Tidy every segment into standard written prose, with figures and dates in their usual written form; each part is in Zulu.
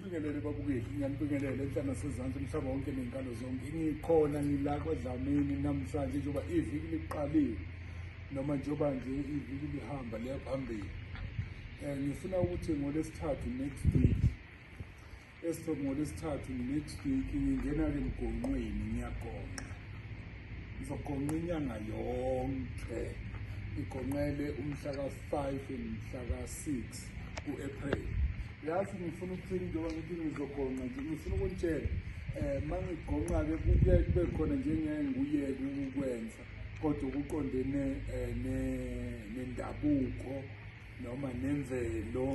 Nginibingelele babukeli, ngiyanibingelela enhla nasezansi umhlaba wonke ney'nkalo zonke. Ngikhona ngila kwaDlamini namhlanje njengoba iviki liqalile noma njengoba nje iviki lihamba liya phambili. Ngifuna ukuthi ngoLwesithathu next week, esithobe ngoLwesithathu next week ngingena-ke emgonqweni, ngiyagonqa. Ngizogonqa inyanga yonke, ngigonqele umhla ka-5 mhla ka-6 ku-April. Yazi ngifuna ukuthini njengoba ngithi ngizogonqa nje, ngifuna ukunitshela uma ngigonqa-ke kuke kube khona njengeke ngikuyeke ukukwenza, kodwa kuqondene nendabuko noma nemvelo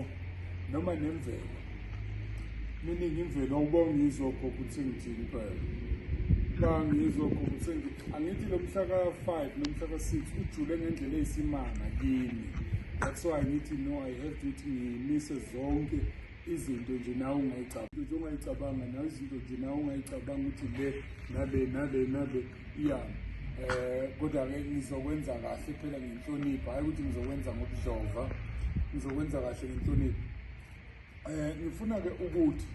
noma nemvelo. Miningi imvelo, awubonge ngizwa gogo ukuthi ngithini phela. La ngizwa gogo ukuthi angithi lo mhla ka-5 nomhla ka-6 ujule ngendlela eyisimanga kimi. That's why ngithi no, I have to ukuthi ngimise zonke izinto nje nawe ungayicabanga nje ungayicabanga nawe izinto nje nawe ungayicabanga ukuthi le nale nale nale iya kodwa-ke ngizokwenza kahle phela ngenhlonipho, hhayi ukuthi ngizokwenza ngobudlova, ngizokwenza kahle ngenhlonipho. Ngifuna-ke ukuthi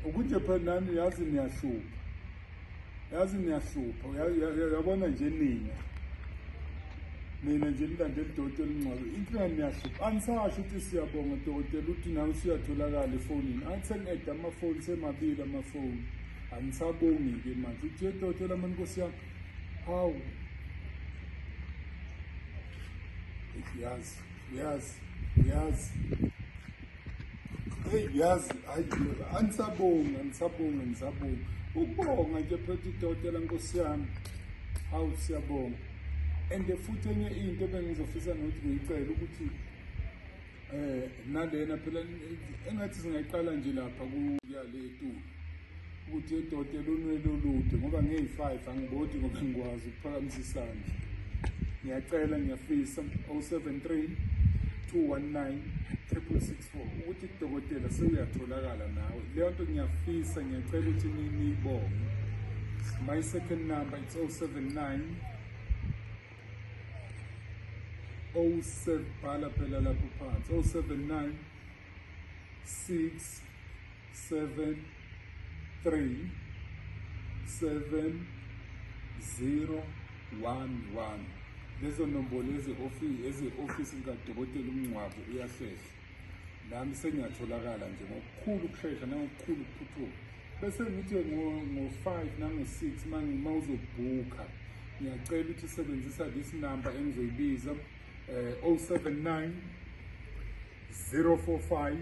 ukuthi phela nani yazi niyahlupha, yazi niyahlupha, yabona nje nina nina nje nilandela udokotela uNgcwabe, inkinga niyahlupha. Anisasho ukuthi siyabonga dokotela, uthi nawe usuyatholakala efonini. Angithi sengi-eda amafoni, semabili amafoni, anisabongi-ke manje. Uthi dokotela mani nkosi yami, hawu yazi yazi yazi hey yazi, hayi anisabongi, anisabongi, anisabongi. Ukubonga nje phela udokotela nkosi yami, hawu siyabonga. And futhi enye into ebengizofisa nokuthi ngiyicele ukuthi nalena phela engathi singayiqala nje lapha kuyale etulo ukuthi edokotela unwele olude ngoba ngeyi-5 angibodi ngoba ngikwazi ukuphakamisa isandla. Ngiyacela, ngiyafisa 073 219 6664 ukuthi dokotela sewuyatholakala nawe. Leyo nto ngiyafisa, ngiyacela ukuthi niyibonge. My second number it's 079 07, bhala phela lapho phansi 079 6 7 3 7 0 1 1. Lezo nombolo eze-ofisi likadokotela uMngcwabo uyahlehla. Nami sengiyatholakala nje ngokukhulu ukushesha nangokukhulu ukuphuthuma. Bese ngithi ngo-5 nango-6 uma uzobhukha, ngiyacela ukuthi usebenzisa this number engizoyibiza 079 045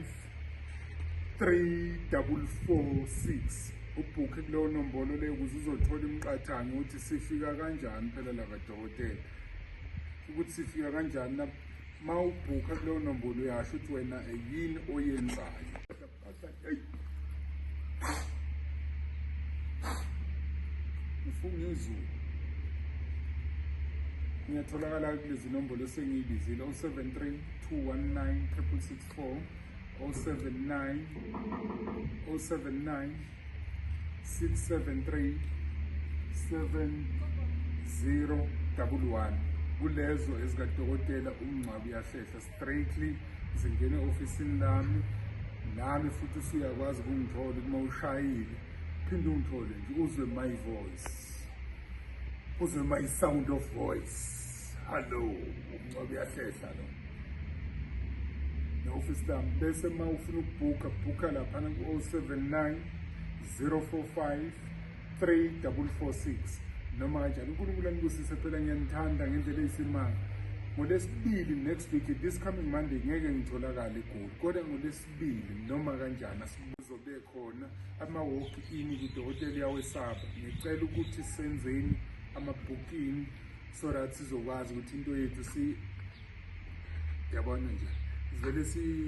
3446. Ubhukhe kuleyo nombolo leyo ukuze uzothola imiqathango ukuthi sifika kanjani phela la kadokotela, ukuthi sifika kanjani la. Ma ubhukha kuleyo nombolo uyasho ukuthi wena yini oyenzayo. Ngifunga izulu. Ngiyatholakala kulezi nombolo esengiyibizile 073 219 6664, 079 079 673 7011. Kulezo ezikadokotela uMngcwabo uyahlehla straightly zingene e-ofisini lami, nami futhi usuyakwazi ukungithola uma ushayile, phinde ungithole nje uzwe my voice, uzwe my sound of voice. Hello, uMngcwabo uyahlehla lo ne-ofisi lami. Bese uma ufuna ukubhukha, bhukha laphana ku-079 045 3446 noma kanjani. uNkulunkulu anibusise phela, ngiyanithanda ngendlela eyisimanga. NgoLwesibili next week, this coming Monday, ngeke ngitholakale eGoli, kodwa ngoLwesibili noma kanjani asibuzobe khona ama-walk-in kudokotela uyawesaba. Ngicela ukuthi senzeni ama-booking so that sizokwazi ukuthi into yethu si yabona nje sivele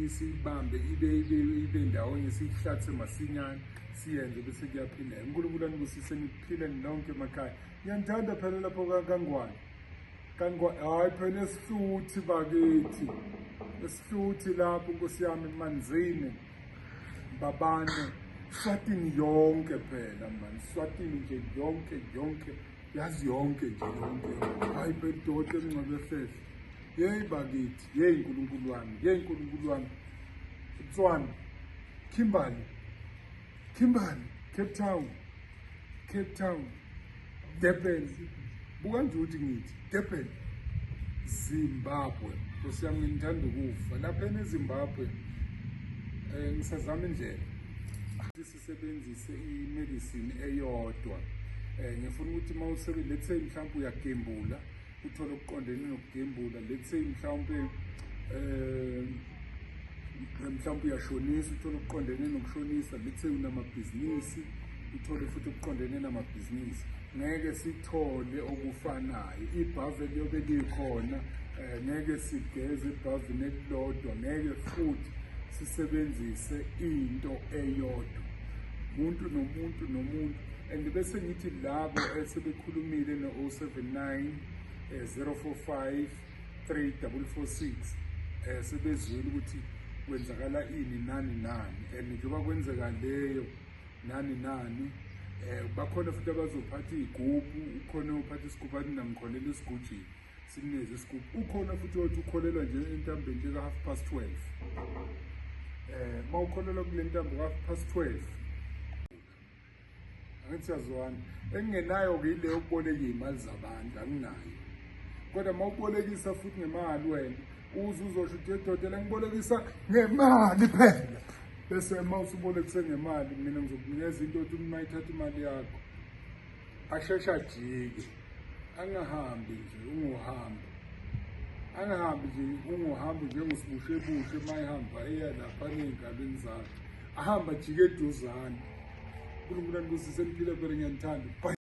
siyibambe ibe ibe ibe ndawonye, siyihlathe masinyane, siyenze bese kuyaphileka. uNkulunkulu anibusise, niphile nonke emakhaya. Ngiyanithanda phela lapho kaNgwane. KaNgwane, hayi phela esihluthi bakithi, esihluthi lapho nkosi yami, Manzini, Mbabane, Swatini yonke phela man, Swatini nje yonke yonke, yazi yonke nje yonke. Hayi phela udokotela uNgcwabe ehlehla. Yeyi bakithi, yeyi Nkulunkulu wami, yeyi Nkulunkulu wami. Tswana. Kimberley, Kimberley, Cape Town, Cape Town, Durban. Buka nje ukuthi ngithi Durban, Zimbabwe. Nkosi yami, ngithanda ukufa lapha eZimbabwe. Ngisazama indlela sisebenzise i-medicine eyodwa. Ngifuna ukuthi uma usebe, let's say mhlawumbe uyagembula, uthole okuqondene nokugembula. Let's say mhlawumbe uyashonisa, uthole okuqondene nokushonisa. Let's say unamabhizinisi, uthole futhi okuqondene namabhizinisi. Ngeke sithole okufanayo. Ibhave liyobe likhona, ngeke sigeze ebhavini elilodwa, ngeke futhi sisebenzise into eyodwa, umuntu nomuntu nomuntu. And bese ngithi labo esebekhulumile no-079 045 3446, sebezwile ukuthi kwenzakala ini nani nani, and njengoba kwenzeka leyo nani nani, bakhona futhi abazophatha iy'gubhu. Ukhona ophatha isigubhu athi, "Mina ngikholela esigujini." Sinikeze isigubhu. Ukhona futhi othi ukholelwa nje entambeni nje ka-12:30. Uma ukholelwa kule ntambo ka-12:30, angithi siyazwana? Engingenayo-ke ile yokuboleka iy'mali zabantu, anginayo. Kodwa uma ubolekisa futhi ngemali, wena uze uzosho ukuthi, "Edodela, ngibolekisa ngemali phela." Bese uma usubolekise ngemali, mina ngizokunikeza into yokuthi uma ithatha imali yakho, asheshe ajike, angahambi nje unguhambo, angahambi nje unguhambo njengosibushebushe uma ehamba eya lapha ney'nkalweni zakhe, ahambe ajike eduzane. UNkulunkulu anibusise, niphile phela, ngiyanithanda. Bye.